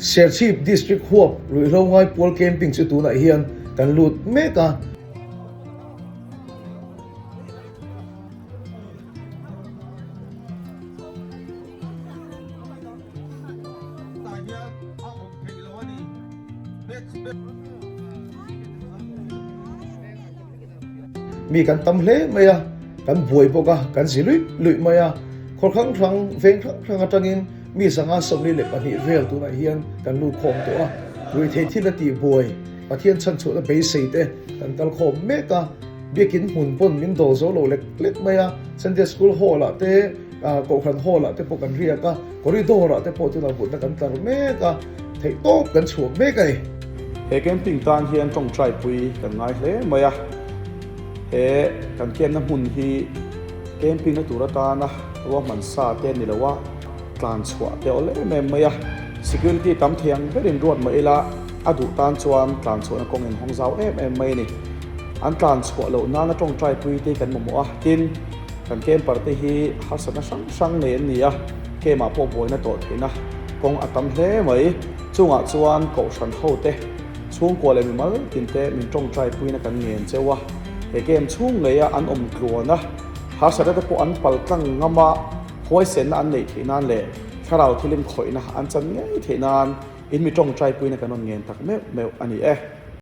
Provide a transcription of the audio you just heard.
Serchhip District huap ruihhlo ngai pual camping chu tunah hian kan lut mek a. Mi kan tam hle mai a, kan buai bawk a, kan zi luih luih mai a. Khawr hrang hrang, veng hrang hrang atangin mi 142 vel tunah hian kan lut khawm tawh a. Ruihtheih thil a tih buai, Pathian chhanchhuahna beisei te kan kal khawm mek a. Biakin hmun pawn min dawl zo lo lek lek mai a, Sunday School Hall ah te, Kohhran Hall ah te pawh kan riak a, Corridor ah te pawh tunah mutna kan tlar mek a, theih tawp kan chhuak mek a ni. He camping tan hian tawngtai pui kan ngai hle mai a, he kan camp na hmun hi camping na tur atana ruahman sa te ni lo a, tlan chhuah te awl em em mai a, security tam thei ang berin ruat mah ila a duh tan chuan tlan chhuahna kawng in hawng zau em em mai a ni. An tlan chhuah loh nana tawngtai pui te kan mamawh a, tin kan camper te hi harsatna hrang hrang nei an ni a, camp ah pawh buaina tawh theihna kawng a tam hle mai. Chungah chuan kohhran ho te chhungkua leh mimal tin te min tawngtai puina kan ngen cheu a, he camp chhung ngeia an awm tluan a, harsatna te pawh an pal tlang ngam a, Huaisenna an neih theih nan leh thlarau thilim khawihna an chan ngei theih nan in mi tawngtai puina kan rawn ngen tak meuh meuh a ni e.